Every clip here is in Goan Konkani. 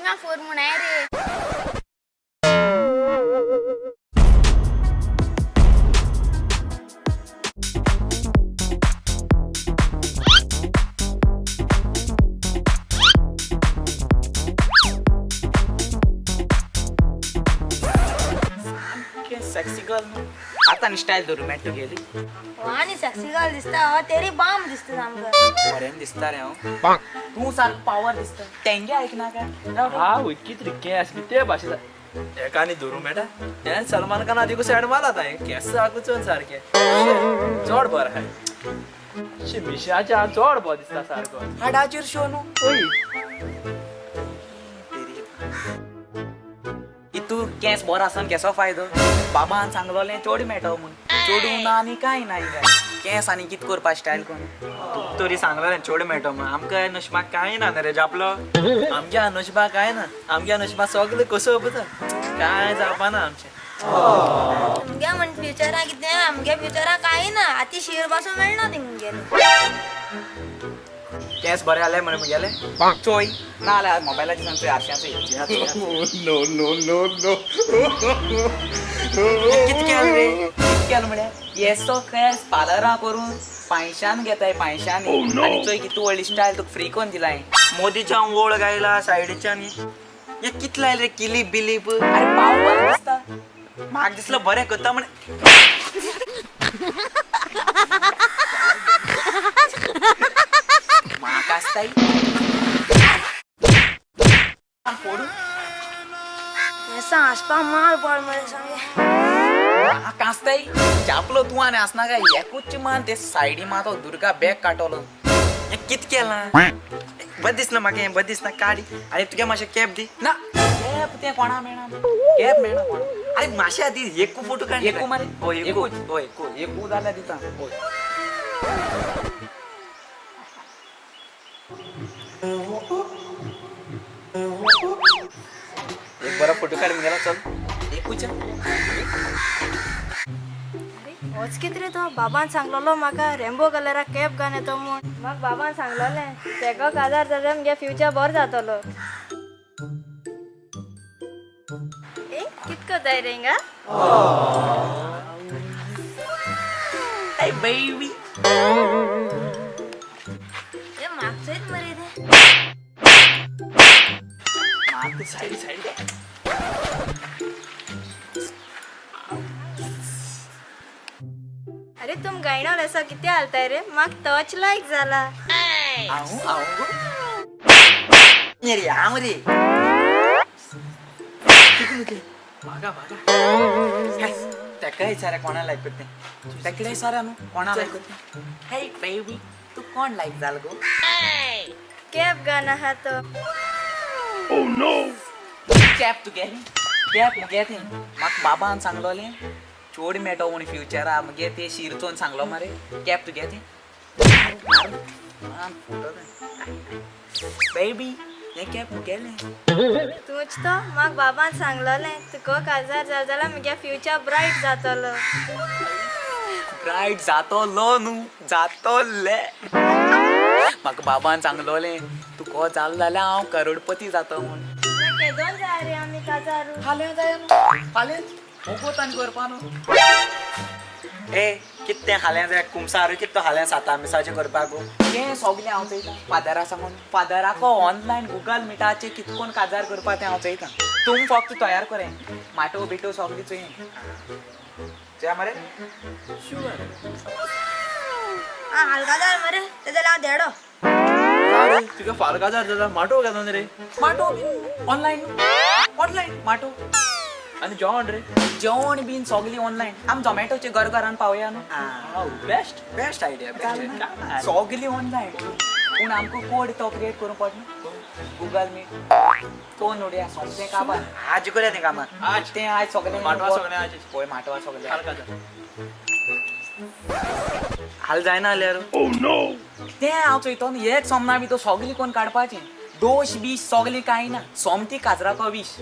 थिंगा फोर म्हणाय रे. सेक्सी गर्ल न्हू आतां आनी स्टायल धरू मेळटा तुगेली. आनी सेक्सी गर्ल दिसता हो तेरी बाम दिसता सामको. बरें दिसता रे हांव. तूं सारको पावर दिसता तेंगे आयकना काय? हा कित रे केस बी ते भाशेन एका आनी धरूं मेळटा तें सलमान खान आदी सायड मारला ताणें केस आगूचोन सारकें चड बरें आहाय. मिशाचे हांव चड बरो दिसता सारको. हाडाचेर शो न्हू. ओय इतू केंस बरो आसून केसो फायदो? बाबान सांगलोलें चोड मेळटो म्हूण, चोडूं ना आनी कांय ना. हिंगा केंस आनी कित करपा स्टायल कोण तुका तरी सांगलें चोड मेळटो म्हूण, आमकां नशिबाक कांय ना रे जापलो. आमच्या नशिबा कांय ना, आमच्या नशिबा सगळें कसो कांय जावपा ना आमचें. आमगे म्हण फ्युचरा कितें, आमगे फ्युचरा कांय ना. आतां शीर पासून मेळना तिंगेले. केंस बरे आले मरे मुगेले चोय ना जाल्यार मोबायलाचेर चोय, आरशाचोय. No, no, no, no. कित केलें रे? कित केलें म्हळ्यार येसो केंस पार्लरां करून पांयशान घेताय, पांयशांनी. आनी चोय कितू व्हडली स्टायल तुका फ्री कोन दिलाय. मोदीच्यान वोळ गायला सायडीच्यान हे कित लायले रे किलीप बिलीप? अरे पाव बरें दिसता. म्हाका दिसलो बरें करता म्हण. म्हाका आसताय फोडू. हें हांसपा मार पड मरे सामकें. म्हाका आसताय चापलो तूं आनी आसना काय एकूच मान ते सायडी मातो दुर्गा बॅग काटलो. हें कित केलां? बरें दिसना म्हाका हें, बरें दिसना काडी. आनी तुगे मातशें कॅप दी. ना कॅप तें कोणा मेळना, कॅप मेळना कोणा. अरे मातशें दी एकू फोटो काड. एकू मरे? हय एकू. एकूच? हय एकू. एकू जाल्यार दिता. एक बरो फोटो काड मुगेलो चल. एकूच. अरे होच कित रे तो? बाबान सांगलोलो म्हाका रेंबो कलरा कॅप घालून येतो म्हूण. म्हाका बाबान सांगलोलें तेको काजार जाल्यार मुगे फ्युचर बरो जातलो. ए कित करताय रे हिंगा? Hey baby. ए मागचोच मरे ते. मात सायडी सायडी. अरे तुम गायणो ऐसा किती हालताय रे, म्हाका तोच लायक जाला. हांव हांव गो. रे हांव रे. म्हाका म्हाका तेका विचारा कोणा लायक करता तें. तेकडे विचारा न्हू कोणा लायक करता. हे बेबी तूं कोण लायक जाल गो? कॅप घालून आहा तो. कॅप तुगेली? कॅप मुगे तें. म्हाका बाबान सांगलोलें चोड मेळटो म्हूण फ्युचरा मुगे ते शीर चोवन सांगलो मरे. कॅप तुगे तें? बेबी हें कॅप मुगेलें. तूंच तो? म्हाका बाबान सांगलोलें तुका काजार जाल जाल्यार मुगे फ्युचर ब्रायट जातलो. ब्रायट जातलो न्हू, जातोले. म्हाका बाबान सांगलोलें तुका जाल जाल्यार हांव करोडपती जातो म्हूण. केदोन जाय रे आमी काजारू? फाल्यां जाय न्हू, फाल्यांच वोगोत आनी करपा न्हू. ए कित तें हाल्यां जाय कुमसारू कित तो हाल्यां साता मिसाचें करपाक? तें सगलें हांव चोयतां फादरा सांगून. फादराको ऑनलायन गुगल मिटाचेर कित कोन काजार करपा तें हांव चोयतां. तूं फक्त तयार करे माटो बिटो सगळें चोय. चोया मरे. आं हाल काजार मरे ते जाल्यार हांव धेडो. तुका फाल काजार जाता माटो घेता रे? माटो बीन ऑनलायन, ऑनलायन माटो. आनी जेवण रे? जेवण बीन सगळें ऑनलायन. आमी झोमॅटोचे घर घरान पावया न्हू. Best best idea. सगळें ऑनलायन. पूण आमकां कोड तो क्रिएट करूंक पडना गुगल मीट तो उडया सोमतें काबार. आज करया तें कामां. आज तें आज सगळें माटवा सगळें आज. पळय माटवा सगळें. फाल काजार हाल जायना जाल्यार. तें हांव चोयतो न्हू एक सोमना बी तो सगळें कोण काडपाचें. दोश बीश सगळें कांय ना, सोमती काजराको वीश.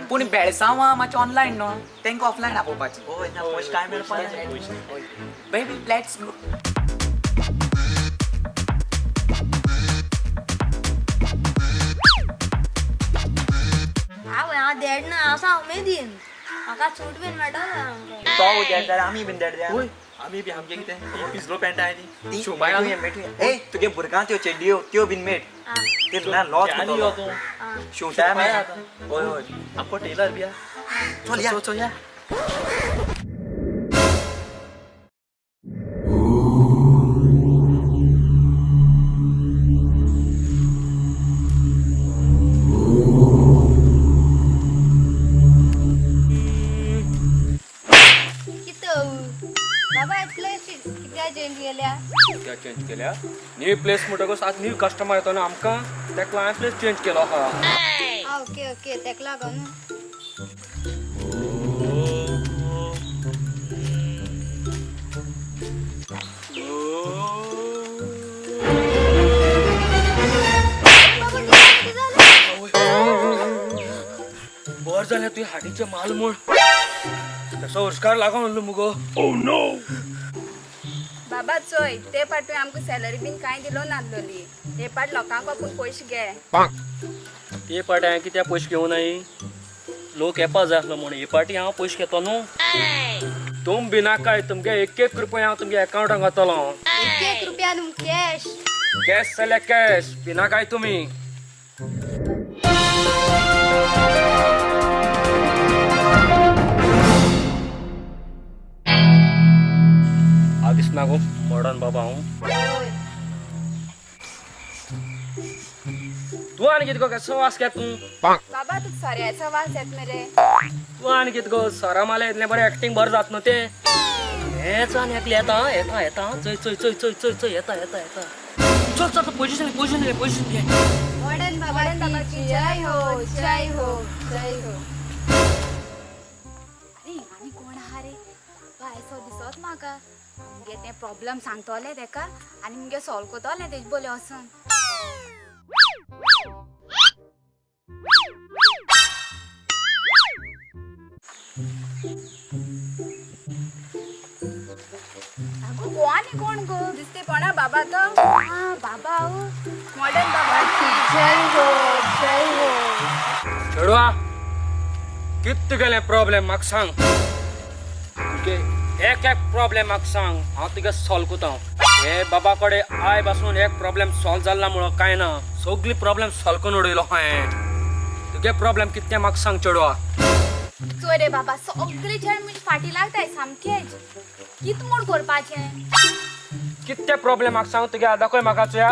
पूण बेळसांवां मातशें ऑनलायन न्हू, तेंकां ऑफलायन आपोवपाचें. हय ना पयशे कांय मेळपा ना. Baby let's go. देड ना आसा उमेदीन म्हाका सूट बीन मेळटलो तो देड जाल्यार आमी बीन देड द्या. आमी बी आमगे कितें पिजलो पॅन्ट आहे ती मेटुया मेटुया. ए तुगे भुरगां त्यो चेड्यो त्यो बीन मेट. ते ना लॉस आनी यो तूं शिवता आमी. हय हय आमकां टेलर बी चल या. चल या. बाबा प्लेस कित्याक चेंज केल्या? कित्याक चेंज केल्या? न्यू प्लेस म्हणटकच आतां न्यू कस्टमर येतो न्हू आमकां, तेका लागून प्लेस चेंज केलो आहा. ओके ओके तेका लागून. बर जालें तुवें हाडीचें माल म्हूण तसो हुस्कार लागोन उरलो मुगो. बाबा चोय ते पाट तुवें आमकां सॅलरी बीन कांय दिलो नासलोली, हे पाट लोकांक आपूण पयशे घे. ते पाट हांवें कित्याक पयशे घेवं नाय, लोक येपा जाय आसलो म्हूण. हे पाटी हांव पयशे घेतो न्हू. तुम बिनाकाय तुमगे एक एक रुपया हांव तुमगे अकावंटाक घातलो. एक एक रुपया न्हू कॅश. कॅश जाल्यार कॅश, बिनाकाय तुमी. दिसना गो मॉडर्न बाबा हांव. तूं आनी कितें गो कसो वास घेता तूं? बाबा तुका सोऱ्याचो वास येता मरे. तूं आनी कितें गो सोरा मारल्यार इतलें बरें एक्टींग बरें जाता न्हू तें. हेंच आनी एकलें येता येता येता चोय चोय चोय चोय चोय चोय येता येता येता. चल चल पोजिशन पोजिशन घे पोजिशन घे. मॉडर्न बाबा की जय हो जय हो जय हो. अरे आनी कोण आहा रे? बाबा एसो दिसत म्हाका. मुगे तें प्रॉब्लम सांगतोलें तेका आनी मुगे सॉल्व करतोलें तेजे बोले वचून. आगो कोण कोण गो दिसते कोणा बाबा तो? आं बाबा मॉडर्न बाबा की जय हो जय हो. चेडवा कित तुगेलें प्रॉब्लेम म्हाका सांग. तुगे एक एक प्रॉब्लेम म्हाका सांग, हांव तुगे सॉल्व करता. हे बाबा कडेन I पासून एक प्रॉब्लेम सॉल्व जाला म्हणून कांय ना, सगळी प्रॉब्लेम सॉल्व करून उडयलो हांवें. तुगे प्रॉब्लेम कितें तें म्हाका सांग चेडवा. चोय रे बाबा सगळे चेड म्हजे फाटी लागताय सामकेच, कित म्हूण करपाचें? कितें प्रॉब्लेम म्हाका सांग तुगे, दाखय म्हाका चोया.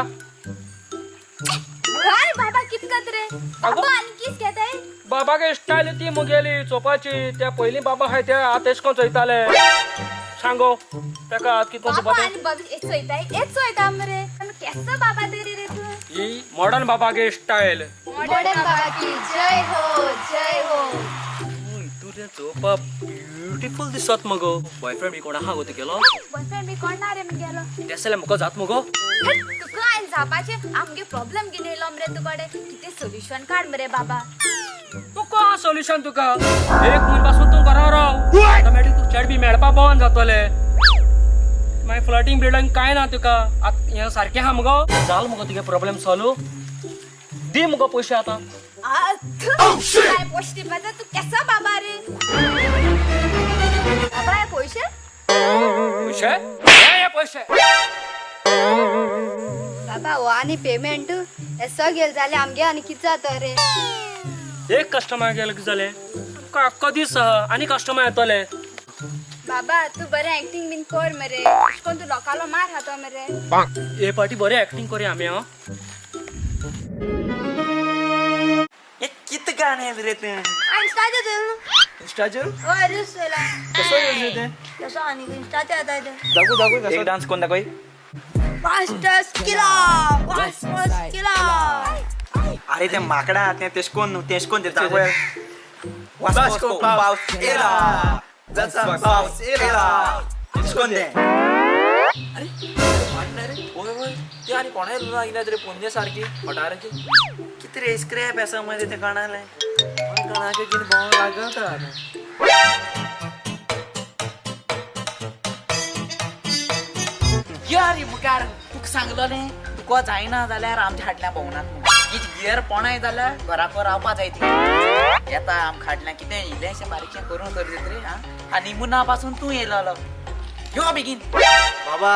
अरे बाबा कित करत रे बाबा? आनी किस घेताय? बाबागे स्टायल ती मुगेली चोवपाची. त्या पयलीं बाबा हाय ते आतां एश कोन चोयताले. सांगो तेका आतां कित कोन बाबा चोवपाचें? आनी बाबा हेच चोयताय हेच चोयता मरे. केसो बाबा तरी रे तूं? ही मॉडर्न बाबागे स्टायल. मॉडर्न बाबा की जय हो जय हो. तूं तें चोवपा ब्युटिफूल दिसत मगो. बॉयफ्रेंड बी कोण आहा गो तुगेलो? बॉयफ्रेंड बी कोण ना रे मुगेलो. तें जाल्यार म्हाका जात मगो. तुका हांवें जावपाचें आमगे प्रॉब्लम घेवन येयलो मरे तुकडे, कितें सोल्युशन काड मरे बाबा. तुका सोल्युशन तुका एक म्हयनो पासून तूं घरा राव, आतां मागीर तुका चेड बी मेळपा बंद जातलें. मागीर फ्लर्टींग बिर्टिंग कांय ना तुका. आतां हें सारकें आहा मगो? जाल मगो तुगे प्रॉब्लेम सॉल्व. दी मगो पयशे आतां. काय पयशे दिवपाचो तूं केसो बाबा रे? बाबा हे पयशे? पयशे हे पयशे. बाबा हो आनी पेमेंट हे सगळे जालें आमगे आनी कितें जाता रे? एक कस्टमर गेले कितें जालें? तुका आख्खो दीस आहा आनी कस्टमर येतले. बाबा तूं बरें एक्टींग बीन कर मरे, अशें करून तूं लोकांलो मार खातो मरे. हे पाटी बरें एक्टींग करया आमी. हां हे कित गाणें रे तें? इंस्टाचेर चोयलें न्हू. इंस्टाचेर? हय रील्स चोयला. कसो रील्स तें? तसो आनी इंस्टाचेर येता तें. दाखय दाखय एक डांस कोण दाखय. फास्टस्ट किला फास्टस्ट किला. अरे ते माकडा तें तेश कोन न्हू, तेश कोन ते दाखय. वास्को पावस येला पावस येला तेश कोन तें? अरे ओय ओय ते आनी कोणाय लागल्या रे पोन्ने सारकी पटाराची. कितें रे स्क्रॅप आसा मरे तें काणालें. कोणाचे कितें भोंवंक लागत आतां. या रे मुखार तुका सांगलोलें तुका जायना जाल्यार आमच्या हाडल्या भोंवनात म्हूण. हीच गियर पोणाय जाल्यार घराको रावपा जाय ती येता आम खाटल्या कितें इल्लेंशें बारीकशें करूंक कर रे आं. हनीमुना पासून तूं येयलो यो बेगीन. बाबा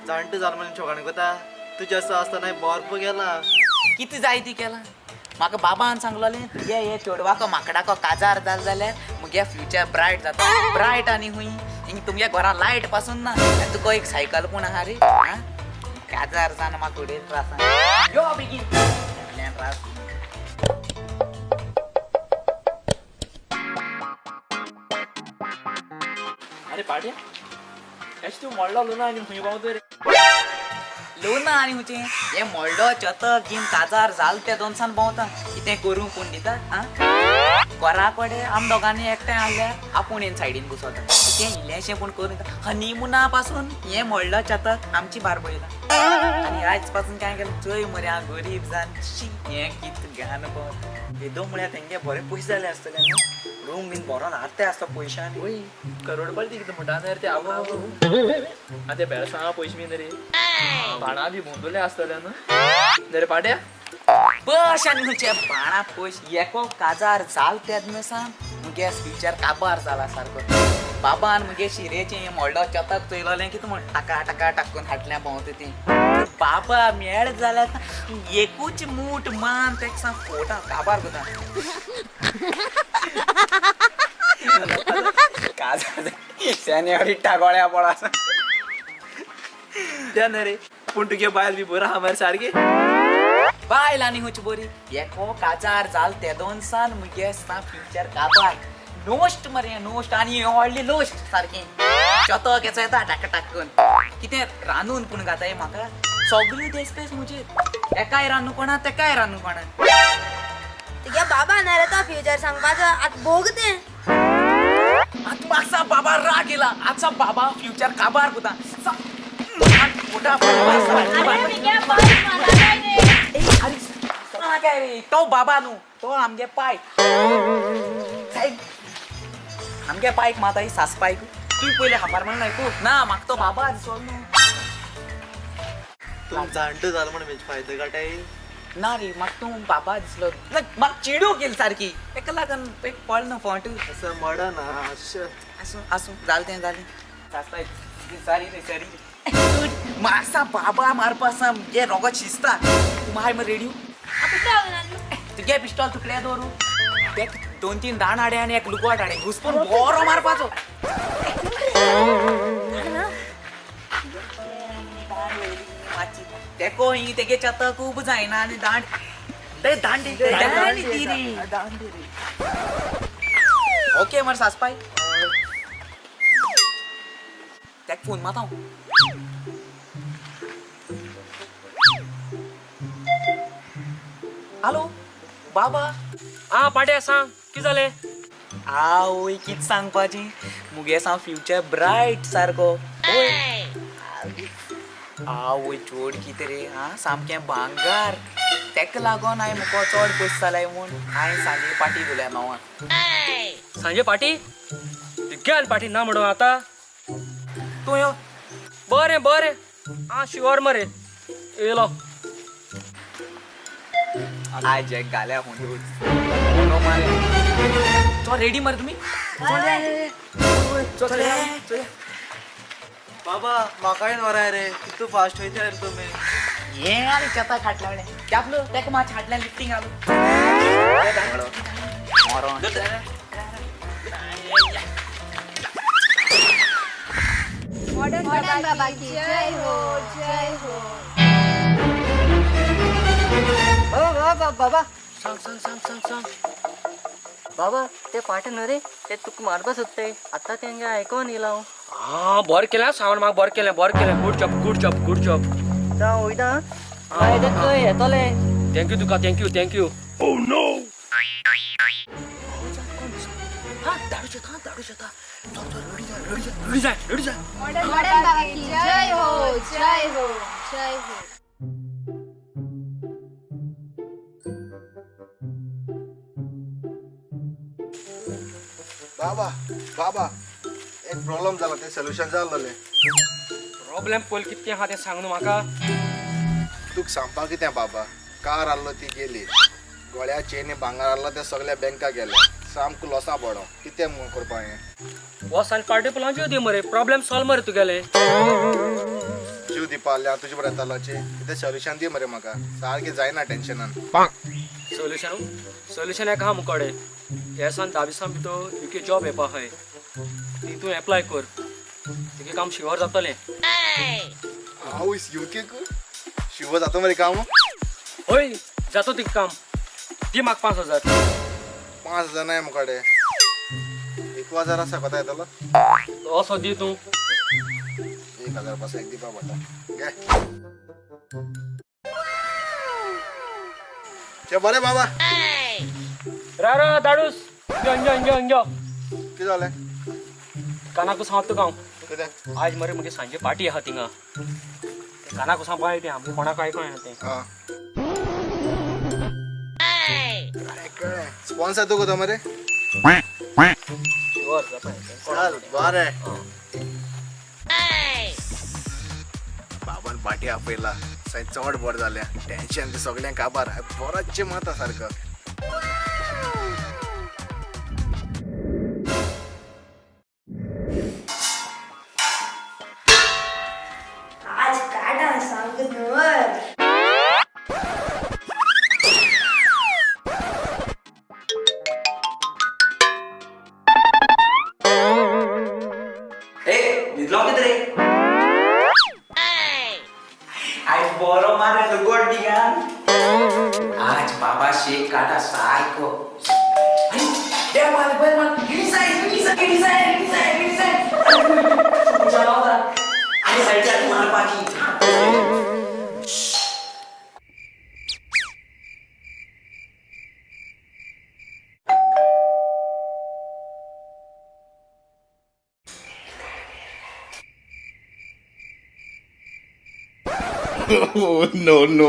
जाणटे जाल म्हणून छोकाण कोता तुजें असो आसतना बर्फ गेला. कितें जाय ती केलां म्हाका बाबान सांगलोलें तुगे हे चेडवाको माकडाको काजार जाल जाल्यार मुगे फ्युचर ब्रायट जाता. ब्रायट आनी हुंय हिंग तुमगे घरां लायट पासून ना आनी तुका एक सायकल पूण आहा रे. आं काजार जावन म्हाका उडयत त्रास. यो बेगीन त्रास. अरे पाट्या एश तूं मोडलो लुना आनी खंय पावतो रे? लग्न आनी खंयचें हें मोडलो चतक गीम काजार जाल ते दोनसान भोंवता. कितें करूं कोण दिता. आं घरा कडेन आम दोगांनी एकठांय आहल्यार आपूण येवन सायडीन बसता. कितें इल्लेंशें पूण करूं दिता. हनीमुना पासून हें मोडलो चतक आमची बार पळयला आनी आयज पासून काय केलें चोय मरे हांव गरीब जावन शी हें कितें घाण भोंवता. येदो म्हळ्यार तेंगे बरे पयशे जाले आसतले न्हू, रूम बीन भरोन आरते आसता पयशांनी. वय करोडपती कितें म्हणटा न्ही रे ते आवय. आनी ते बेळसांवा पयशे बीन रे भाणां बी भोंवतले आसतले न्हू रे पाट्या. बस आनी खंयचे बाणा पयश एको काजार जाल तेन्ना सान मुगे फ्युचर काबार जाला सारको. बाबान मुगे शिरेचें हें मोडलो चतक चोयलोलें कितें म्हण टाका टाका टाकून हाटल्या भोंवता ती. बाबा मेळ जाल्यार एकूच मूठ मान तेका सांग फोटा काबार करता. काजार सेन्योरिटा गोळ्या पळा. ते न्ही रे पूण तुगे बायल बी बरो आहा मरे सारकी. बायल आनी खंयची बरी एको काजार जाल ते दोनसान मुगे सा फ्युचर काबार नोस्ट मरे नोस्ट. आनी व्हडली लोस्ट सारकी चतक येचो येता टाका टाकून कितें रांदून पूण घाताय म्हाका सगळी देसपेस म्हजेर. एकाय रांदू कोणा तेकाय रांदू कोणा. तुगे बाबा ना रे तो फ्युचर सांगपाचो आतां भोग तें. आतां म्हाका बाबा राग येयला. आतां बाबा फ्युचर काबार कोता. अरे काय रे तो बाबा न्हू तो आमगे पाय सायब आमगे पायक माता सास पायक. तूं पयलें हांबार म्हणून आयकू ना म्हाका तो बाबा दिसलो न्हू. तूं जाणटो जाल म्हण फायदो काटाय ना रे म्हाका तूं बाबा दिसलो म्हाका चिडू केली सारकी तेका लागून एक पळ न्हू फोंट असं मडन. आसूं आसूं जालें तें जालें. सासपाय सॉरी रे सॉरी. म्हाका बाबा मारपा आसा मुगे रोगत शिजता. तूं माय मरे रेडियो तुगे पिस्टॉल तुकडे दवरू तेक 2-3 दाण हाडे आनी एक लुगट हाडे घुसपून बरो मारपाचो. तेको ही तेगे चतक खूब जायना आनी दांड ते दांडी दांडी रे. ओके मरे सासपाय तेक फोन मारता. हॅलो बाबा. आं पाट्या सांग कितें जालें? आवय कितें सांगपाचें मुगे सांग फ्युचर ब्रायट सारको. आवय चोड कितें रे आं सामकें भांगार. तेका लागोन हांवें मुको चड पयशे जालाय म्हूण हांवें सांजे पाटी दिल्या मावान. सांजे पाटी गेल पाटी ना म्हणून आतां तूं यो. बरें बरें आं शुअर मरे येयलो. आज एक घाल्या हुंदूच तो रेडी मरे तुमी. बाबा म्हाकाय व्हराय रे कितू फास्ट वयता रे तुमी. हें आनी चेताक हाडलें आपलो तेका मातशें हाडलें लिफ्टींग आलो. मॉडर्न बाबा की जय हो जय हो. बाबा बाबा बाबा सांग सांग सांग सांग सांग बाबा ते पाटे न्हू रे ते तुका मारपा सोदताय आतां तेंगे आयकोन येयला हांव. आं बरें केलें सांग म्हाका बरें केलें बरें केलें. Good job good job good job. जावं वयता मागीर ते चोय येतोले. Thank you तुका thank you thank you. Oh no. Modern बाबा की जय हो जय हो जय हो. बाबा बाबा एक प्रॉब्लेम जाला ते सोल्युशन जाल्लें. प्रॉब्लेम पयलीं कितें आहा तें सांग न्हू म्हाका. तुका सांगपाक कितें बाबा, कार आहलो ती गेली, गळ्या चेनी भांगर आहलो ते सगळ्या बँका गेले, सामको लॉसा पडो. कितें म्हूण करपा हें? वच आनी पार्टी पुलां जीव दी मरे, प्रॉब्लेम सॉल्व मरे तुगेले. जीव दिवपा आहले हांव तुजे बरें येतालोचे. कितें सोल्युशन दी मरे म्हाका, सारकें जायना टेन्शनान. सोल्युशन सोल्युशन एक आहा मुकोडे. हे सान 10 दिसां भितर युके जॉब येवपा आहाय, ती तूं एप्लाय कर, तुगे काम शुअर जातलें. हांव युकेक शिव जाता मरे काम? हय जातो तुगे काम. दी म्हाका 5,000. 5,000 नाय मुखाडे, 1,000 आसा, कोता येतलो? असो दी तूं. 1,000 पासून एक दिवपा पडटा. घे. चे बरें बाबा. रा रा दाडूस यो यो यो यो. कितें जालें? कानाकूस हांव तुका हांव कितें? आज मरे म्हगे सांजे पार्टी आहा थिंगा. कानाकूस हांव बाय तें आमगे कोणाक आयको येना तें. आं कळ्ळें. स्पॉन्सर तूं कोता मरे? शुअर जाता. चल बरें. बाबान पार्टी आपयला, साय चड बरें जालें. टेन्शन सगळ्यांक काबार, बरोचें माता सारको. आज काटा सांगत न्हय. ए न्हिदलो कितें रे? आयज बरो मारलो गोड दिगान. आज बाबा शेक काटा सारको. अरे, देव मार, बरें मार. हिणसाय, हिणसाय, हिणसाय, हिणसाय, हिणसाय. अरे सायडच्यान मारपाची. No no.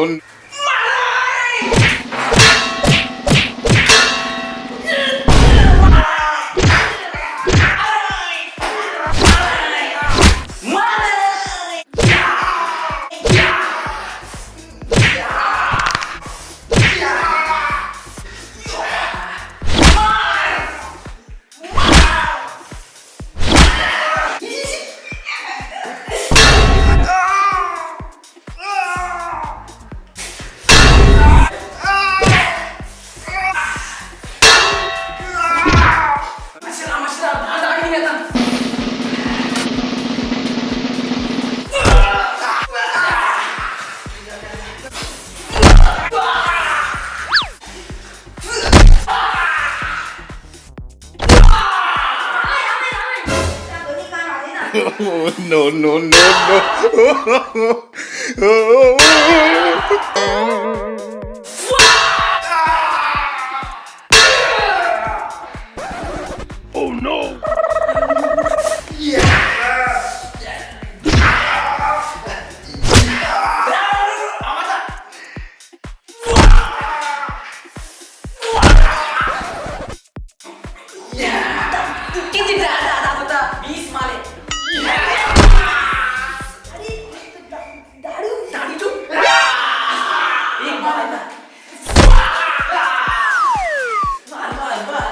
No no no no. किती 20 माले. एक मार आता. मार मार मार.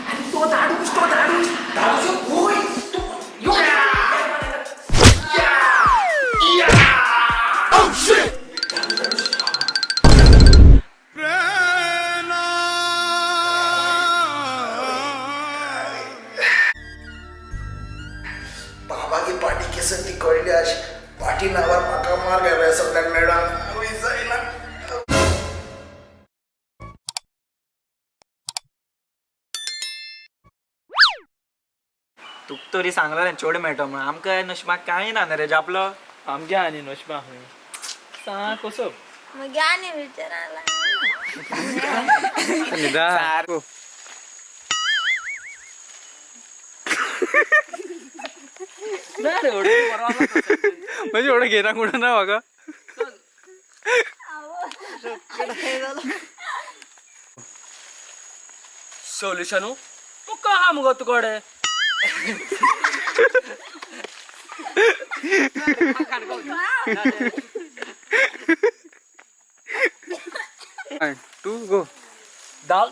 आणि तो धाडूस, तो धाडूस, धाडूस होय तो यो. बाबागी पार्टी केसन ती कळ्ळी आज. पार्टी नावार म्हाका मार घालूया सगळ्यांक मेळोन. जायना. तुका तरी सांगलें चेडूं मेळटो म्हणून, आमकां नशिबाक कांय ना न्ही रे जापलो. आमगे आनी नशिबा खंय सांग कसो. मगे आनी विचाराला. सारको. ना रे म्हणजे एवढं घेना कुठं ना म्हाका. सोल्युशन तुका आहा मुगो तुकडे. 1 2 गो. दाल.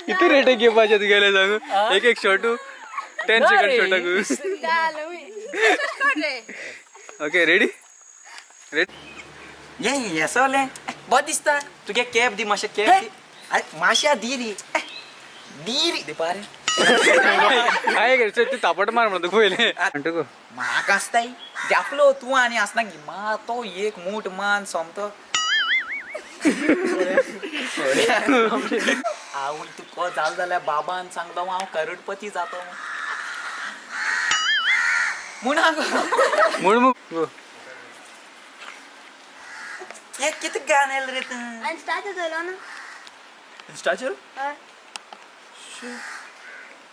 किती रेट घेवपाचे तुगेले सांगू? एक एक शॉटू 10 सेकंड शॉटाकू. Okay ready ready. ये हे सगळें बरें दिसता. तुगे कॅप दी मातशें, कॅप दी. अरे मातशें दी रे, दी रे, दिपा रे. काय रे, तू तापट मार म्हणतो पयले. 1 2 गो. म्हाका आसताय जापलो तूं आनी आसना की मा तो एक मूठ मान सोमतो. आवय तुका जाल जाल्यार बाबान सांगलो हांव करोडपती जातो म्हूण. म्हूण गो. हे कितें गाणें रे तूं? आनी स्टार्ट जालो ना. इन्स्टाचेर हय.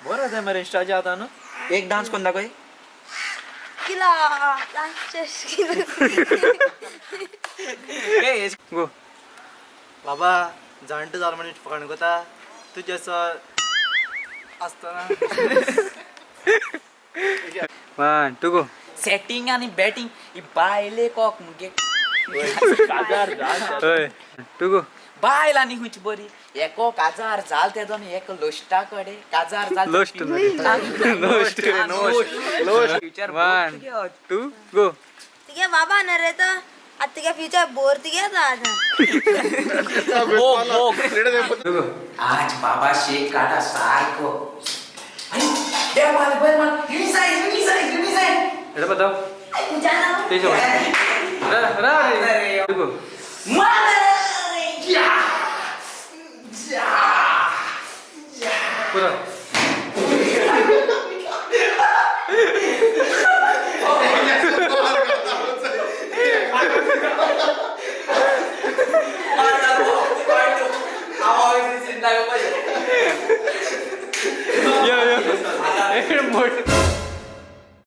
बरें जाता मरे इन्स्टाचेर आतां न्हू. एक डान्स कोण दाखय. किला ए गो. बाबा जाणटो जालो म्हणजे फकाण कोता तुजें आसतना. 1 2 गो. सेटींग आनी बॅटींग ही बायले कोक मुगे. हय 2 गो. बायल आनी खंयची बरी एको काजार जाल तेजो न्ही एक लोश्टा कडे काजार जाल. लोश्ट लोश्ट लोश्ट फ्युचर. 1 2 गो. तुगे बाबा न्हू रे तो आतां तुगे फ्युचर बोर तुगे आतां. आज बाबा शेक काडा सारको. देव माल बरें माल हिणी जाय हिणी जाय हिणी जाय. एडा बताव ते रा रा रे 2 गो. पुरा.